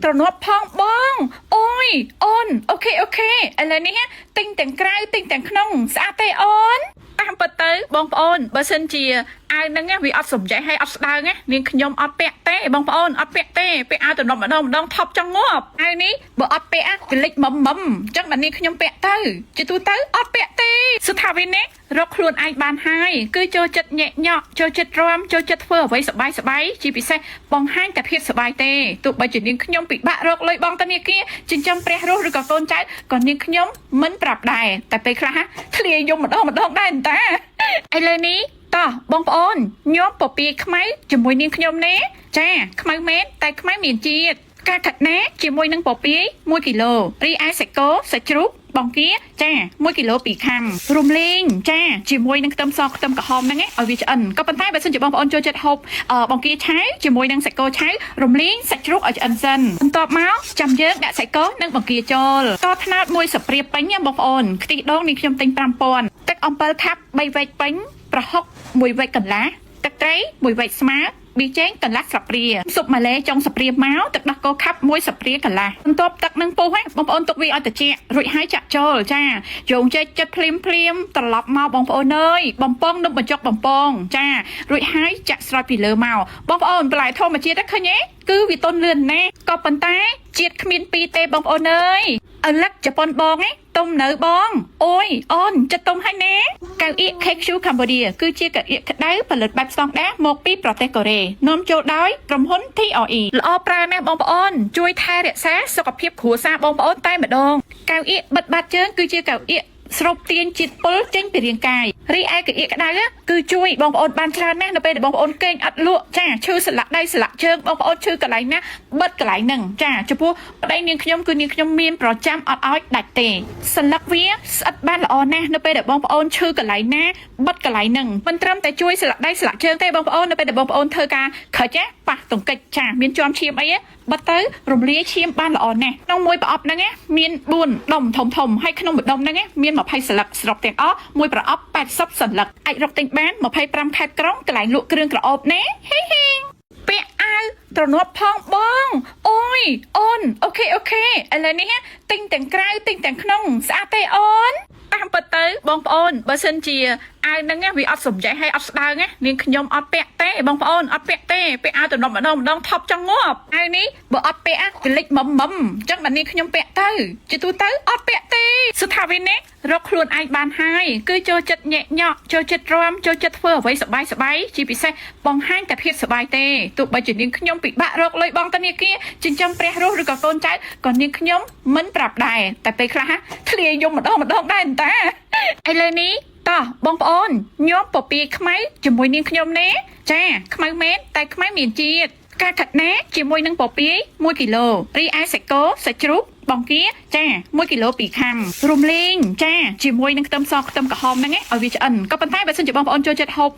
ទ្រនាប់ផងបងអូយអូន OK OK ឥឡូវនេះទិញទាំងក្រៅទិញទាំងក្នុងស្អាតទេអូនតាមពិតទៅបងប្អូនបើសិនជាអាវហ្នឹងណាវាអត់សំយ៉ៃហើយអត់ស្ដើងណានាងខ្ញុំអត់ពាក់ទេបងប្អូនអត់ពាក់ទេពាក់អាវទំនប់ម្ដងម្ដងថប់ចង់ងាប់អាវនេះបើអត់ពាក់វាលិចមមមអញ្ចឹងបាទនាងខ្ញុំពាក់ទៅជាទូទៅអត់ពាក់ទេសុថាវិននេះរកខ្លួនឯងបានហើយគឺចូលចិត្តញាក់ញក់ចូលចិត្តរាំចូលចិត្តធ្វើអ្វីសប្បាយសប្បាយជាពិសេសបង្ហាញតែភាពសប្បាយទេទោះបីជានាងខ្ញុំពិបាករកលុយបង់ធនាគារចិញ្ចឹមព្រះរស់ឬក៏កូនចៅក៏នាងខ្ញុំមិនប្រាប់ដែរតែពេលខ្លះធ្លាយយំម្ដងម្ដងដែរតាឥឡូវនេះតោះបងប្អូនញោមពពាយខ្មៅជាមួយនាងខ្ញុំណាចាខ្មៅមែនតែខ្មៅមានជាតិការខាត់ណាជាមួយនឹងពពាយ1គីឡូរីឯសាច់គោសាច់ជ្រូកបង្គាចា1គីឡូ2ខាំរំលេងចាជាមួយនឹងខ្ទឹមសខ្ទឹមក្រហមហ្នឹងឯងឲ្យវាឆ្អិនក៏ប៉ុន្តែបើសិនជាបងប្អូនចូលចិត្តហូបបង្គាឆៅជាមួយនឹងសាច់គោឆៅរំលេងសាច់ជ្រូកឲ្យឆ្អិនសិនបន្ទាប់មកចាំយើងដាក់សាច់គោនិងបង្គាចូលតត្នោតមួយស្ព្រាពេញណាបងប្អូនខ្ទិះដូងនេះខ្ញុំទិញ5000ទឹកអំពិលខាប់3វែកពេញប្រហុក1វែកកន្លះទឹកត្រី1វែកស្មើប៊ីចេងកន្លះស្លាបព្រាស៊ុបម៉ាឡេចុងស្លាបព្រាមកទឹកដោះគោខាប់មួយស្លាបព្រាកន្លះបន្ទាប់ទឹកនឹងពុះហ្នឹងបងប្អូនទុកវាឲ្យត្រជាក់រួចហើយចាក់ចូលចាយងចេកចិត្តភ្លាមភ្លាមត្រឡប់មកបងប្អូនអើយបំពងនំបញ្ចុកបំពងចារួចហើយចាក់ស្រោចពីលើមកបងប្អូនបន្លែធម្មជាតិហ្នឹងឃើញទេគឺវាទន់លឿនណាស់ក៏ប៉ុន្តែជាតិគ្មានពីរទេបងប្អូនអើយឪឡឹកជប៉ុនបងឯងទុំនៅបងអូយអូនចិត្តទុំហើយណាកៅអៀក KQ Cambodia គឺជាកៅអៀកក្តៅផលិតបែបស្តង់ដាមកពីប្រទេសកូរ៉េនាំចូលដោយក្រុមហ៊ុន TRE ល្អប្រើណាស់បងប្អូនជួយថែរក្សាសុខភាពគ្រួសារបងប្អូនតែម្ដងកៅអៀកបិទបាតជើងគឺជាកៅអៀកស្រូបទាញជាតិពុលចេញពីរាងកាយរីឯកៅអៀកក្តៅគឺជួយបងប្អូនបានច្រើនណាស់នៅពេលដែលបងប្អូនគេងអត់លក់ចាឈឺសន្លាក់ដៃសន្លាក់ជើងបងប្អូនឈឺកន្លែងណាបិទកន្លែងហ្នឹងចាចំពោះប្តីនាងខ្ញុំគឺនាងខ្ញុំមានប្រចាំអត់ឲ្យដាច់ទេសន្លឹកវាស្អិតបានល្អណាស់នៅពេលដែលបងប្អូនឈឺកន្លែងណាបិទកន្លែងហ្នឹងមិនត្រឹមតែជួយសន្លាក់ដៃសន្លាក់ជើងទេបងប្អូននៅពេលដែលបងប្អូនធ្វើការខិចប៉ះទង្គិចចាមានជាំឈាមអីបិទទៅរំលាយឈាមបានល្អណាស់ក្នុងមួយប្រអប់ហ្នឹងណាមាន4ដុំធំធំហើយក្នុងមួយដុំហ្នឹងណាមាន20សន្លឹកសរុបទាំងអស់មួយប្រអប់80សន្លឹកអាចរកទិញបាន25ខេត្តក្រុងកន្លែងលក់គ្រឿងក្រអូបណាហេហេពាក់អាវទ្រនាប់ផងបងអូយអូន OK OK ឥឡូវនេះទិញទាំងក្រៅទិញទាំងក្នុងស្អាតទេអូនតាមពិតទៅបងប្អូនបើសិនជាអាវហ្នឹងវាអត់សំយ៉ៃហើយអត់ស្ដើងណានាងខ្ញុំអត់ពាក់ទេបងប្អូនអត់ពាក់ទេពាក់អាវទំនប់ម្ដងម្ដងថប់ចង់ងាប់អាវនេះបើអត់ពាក់វាលិចមមមអញ្ចឹងបាទនាងខ្ញុំពាក់ទៅជាទូទៅអត់ពាក់ទេសុថាវិននេះរកខ្លួនឯងបានហើយគឺចូលចិត្តញាក់ញក់ចូលចិត្តរាំចូលចិត្តធ្វើអ្វីសប្បាយសប្បាយជាពិសេសបង្ហាញតែភាពសប្បាយទេទោះបីជានាងខ្ញុំពិបាករកលុយបង់ធនាគារចិញ្ចឹមព្រះរស់ឬក៏កូនចៅក៏នាងខ្ញុំមិនប្រាប់ដែរតែពេលខ្លះធ្លាយយំម្ដងម្ដងដែរតាឥឡូវនេះតោះបងប្អូនញោមពពាយខ្មៅជាមួយនាងខ្ញុំណាចាខ្មៅមែនតែខ្មៅមានជាតិការខាត់ណាជាមួយនឹងពពាយ1គីឡូរីឯសាច់គោសាច់ជ្រូកបង្គាចា1គីឡូ2ខាំរំលេងចាជាមួយនឹងខ្ទឹមសខ្ទឹមក្រហមហ្នឹងឯងឲ្យវាឆ្អិនក៏ប៉ុន្តែបើសិនជាបងប្អូនចូលចិត្តហូប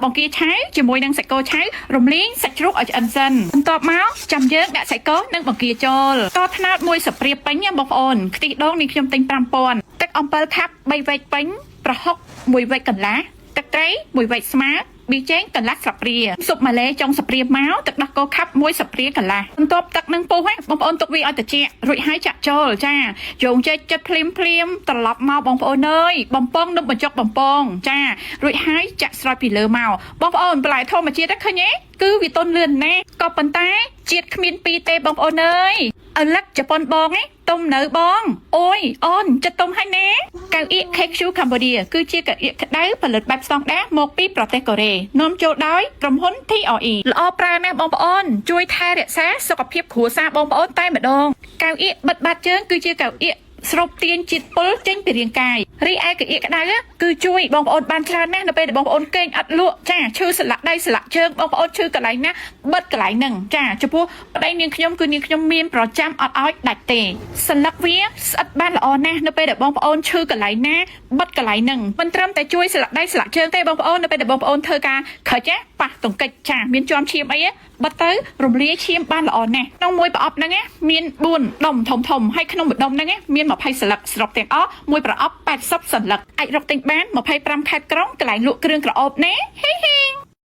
បង្គាឆៅជាមួយនឹងសាច់គោឆៅរំលេងសាច់ជ្រូកឲ្យឆ្អិនសិនបន្ទាប់មកចាំយើងដាក់សាច់គោនិងបង្គាចូលតត្នោតមួយស្ព្រាពេញណាបងប្អូនខ្ទិះដូងនេះខ្ញុំទិញ5000ទឹកអំពិលខាប់3វែកពេញប្រហុក1វែកកន្លះទឹកត្រី1វែកស្មើប៊ីចេងកន្លះស្លាបព្រាស៊ុបម៉ាឡេចុងស្លាបព្រាមកទឹកដោះគោខាប់មួយស្លាបព្រាកន្លះបន្ទាប់ទឹកនឹងពុះហ្នឹងបងប្អូនទុកវាឲ្យត្រជាក់រួចហើយចាក់ចូលចាយងចេកចិត្តភ្លាមភ្លាមត្រឡប់មកបងប្អូនអើយបំពងនំបញ្ចុកបំពងចារួចហើយចាក់ស្រោចពីលើមកបងប្អូនបន្លែធម្មជាតិហ្នឹងឃើញទេគឺវាទន់លឿនណាស់ក៏ប៉ុន្តែជាតិគ្មានពីរទេបងប្អូនអើយឪឡឹកជប៉ុនបងឯងទុំនៅបងអូយអូនចិត្តទុំហើយណាកៅអៀក KQ Cambodia គឺជាកៅអៀកក្តៅផលិតបែបស្តង់ដាមកពីប្រទេសកូរ៉េនាំចូលដោយក្រុមហ៊ុន TRE ល្អប្រើណាស់បងប្អូនជួយថែរក្សាសុខភាពគ្រួសារបងប្អូនតែម្ដងកៅអៀកបិទបាតជើងគឺជាកៅអៀកស្រូបទាញជាតិពុលចេញពីរាងកាយរីឯកៅអៀកក្តៅគឺជួយបងប្អូនបានច្រើនណាស់នៅពេលដែលបងប្អូនគេងអត់លក់ចាឈឺសន្លាក់ដៃសន្លាក់ជើងបងប្អូនឈឺកន្លែងណាបិទកន្លែងហ្នឹងចាចំពោះប្តីនាងខ្ញុំគឺនាងខ្ញុំមានប្រចាំអត់ឲ្យដាច់ទេសន្លឹកវាស្អិតបានល្អណាស់នៅពេលដែលបងប្អូនឈឺកន្លែងណាបិទកន្លែងហ្នឹងមិនត្រឹមតែជួយសន្លាក់ដៃសន្លាក់ជើងទេបងប្អូននៅពេលដែលបងប្អូនធ្វើការខិចប៉ះទង្គិចចាមានជាំឈាមអីបិទទៅរំលាយឈាមបានល្អណាស់ក្នុងមួយប្រអប់ហ្នឹងណាមាន4ដុំធំធំហើយក្នុងមួយដុំហ្នឹងណាមាន20សន្លឹកសរុបទាំងអស់មួយប្រអប់80សន្លឹកអាចរកទិញបាន25ខេត្តក្រុងកន្លែងលក់គ្រឿងក្រអូបណាហេហេ។